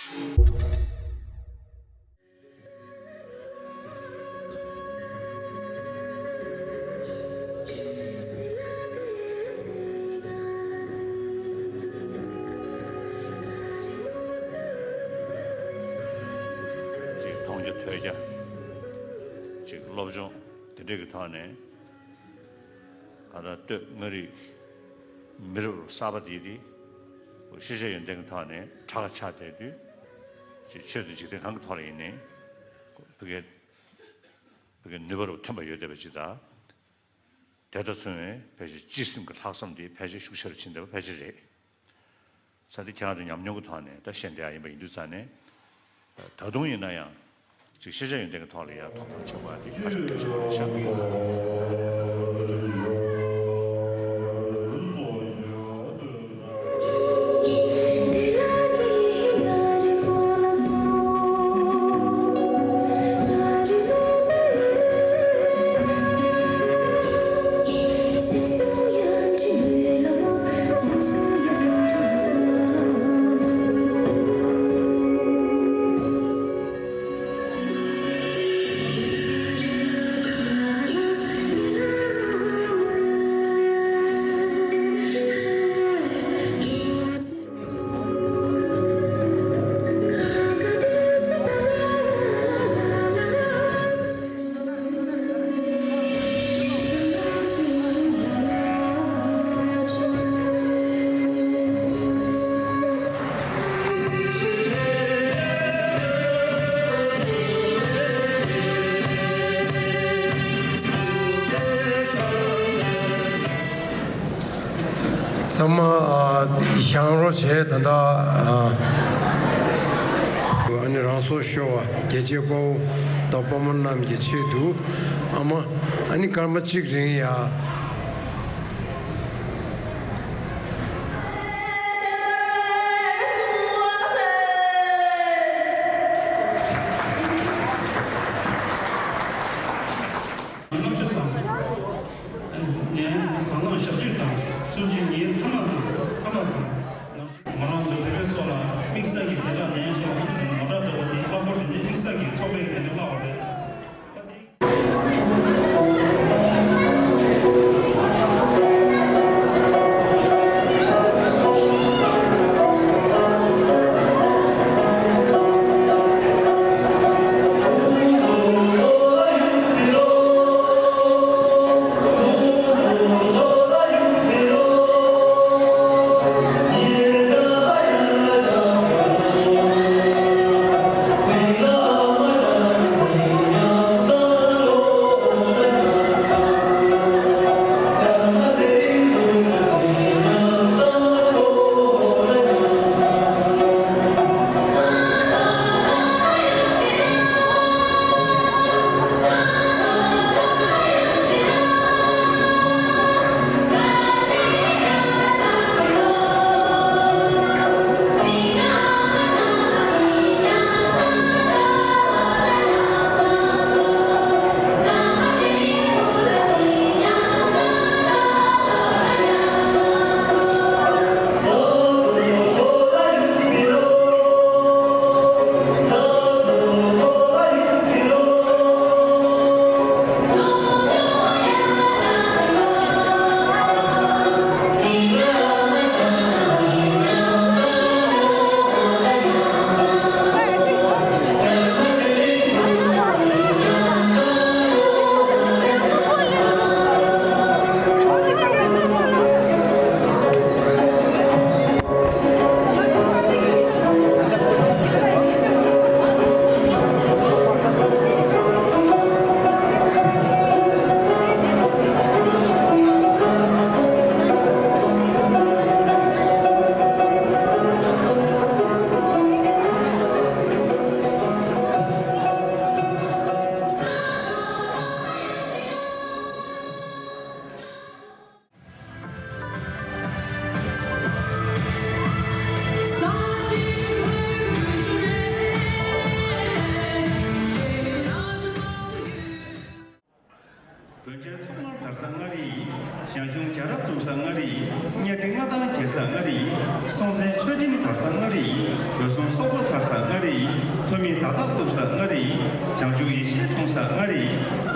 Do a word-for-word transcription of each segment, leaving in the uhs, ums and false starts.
ཅིག་མཐོང་རྒྱ་ཐོས་རྒྱ། ཅིག་སློབ་སྦྱོང་དེ་འདྲས་ཀྱི་ཐོག་ནས་གང་ལྟར་སྟོད་མངའ་རིས་མི་རབས་གསར་པ་འདི་དེ་ཤེས་བྱ་ཡོན་ཏན་གྱི་ཐོག་ནས་གྲགས་ཆགས་བསྡད་དུས། ཅིག་ཆོས་དང་འཇིག་རྟེན་གང་གི་ཐོག་ལ་ཡིན་ནའི་བོད་སྐད་བོད་སྐད་ནུས་པ་རུ་ཐོན་པ་ཡོད་བསྡད་པ་ཅིག་དང་། དེ་དང་མཚུངས་པའི་ཕལ་ཆེར་སྤྱི་སེམས་ཀྱི་ལྷག་བསམ་དེ་ཕལ་ཆེར་ཤུགས་ཆེ་རུ་ཕྱིན་བསྡད་པ་ཕལ་ཆེར་རེད། ས་དེ་ཁྱེད་རང་ཚོ་ཉམས་མྱོང་གི་ཐོག་ནས་ད་བཤད་བསྡད་ཡ་ཡིན་པ་ཡིན་དུས་ཙང་ནས། ད་དུང་ཡིན་ན་ཡང་ཅིག་ཤེས་བྱ་ཡོན་ཏན་གྱི་ཐོག་ལ་ཡ་དོ་སྣང་ཆེན་པོ་དེ་ཁ་ཤས་ཡོད་ཤག་ཚང་མ་ཨ་བཞེངས་རོགས་བྱས། ད་ལྟ་ཨ་ཨ་ནི་རང་སྲོག་ཤོར་བ་རྒྱལ་གཅེས་དཔའ་བོ་དང་དཔའ་མོ་རྣམས་ཀྱི་ཆེད་དུ་ཨ་མ་ཨ་ནི་སྐར་མ་གཅིག་རིང་ཡ། ལྔ་བཅུ་དང་། ངའི་གང་གང་ཞག་བཅུ་དང་སུམ་ཅུ་ཉིན་ཐ་མ་དང་ཐ་མ་དང་། ང་རང་ཚོའི་བོད་པའི་ཚོགས་ལ་དམིགས་བསལ་གྱི་བྱེ་བྲག་ལྡན་ཆོག་ངོ་སྤྲོད་འདྲ་བོ་དེ་ལྷག་པར་དུ་འདི་དམིགས་བསལ་གྱི་ཚོགས་པའི་དེ་འདྲ་ལྷག་པ་རེད།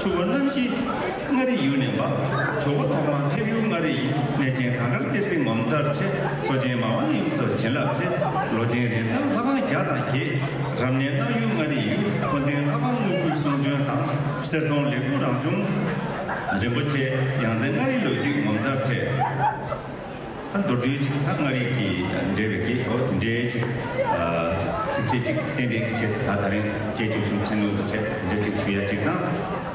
ཚུལ་བ་རྣམ་བཞི་མངའ་རིས་ཡུལ་ནས་འབབ། ཇོ་བོ་ཐོག་མ་ཕེབས་ཡུལ་མངའ་རིས་ཡིན། གནས་ཆེན་གངས་དཀར་གཏེར་གཟིགས་ངོ་མཚར་ཆེ། མཚོ་ཆེན་མ་དབང་ཡུལ་ཚོ་བྱིན་རླབས་ཆེ། ལོ་ཆེན་རེས་གཟའ་ལྷ་ཁང་བརྒྱ་དང་བརྒྱད། རབ་གནས་གནང་ཡུལ་མངའ་རིས་ཡུལ། མཐོ་ལྡིང་ལྷ་ཁང་དངོས་བརྒྱུད་གསུང་བྱོན་དང་། གསེར་རྫོང་ལེགས་ཕུག་རང་བྱུང་རིན་པོ་ཆེ། ཡང་རྩེ་མངའ་རིས་ལོ་རྒྱུས་ངོ་མཚར་ཆེ། ད་མདོར་བསྡུས་ཅིག་ད་མངའ་རིས་ཀྱི་འབྲེལ་བའི་གི་འོ་དེ་འདྲའི་ཅིག་ཨ་ཚིགས་བཅད་ཅིག་ཏན་ཏན་གྱི་ཆེད་དུ་ད་ད་རིང་སྐྱེས་ཆུང་གསུམ་ཆེན་ནོར་གྱི་ཆེད་དེ་འདྲ་ཅིག་ཞུ་ཡ་ཅིག་དང་།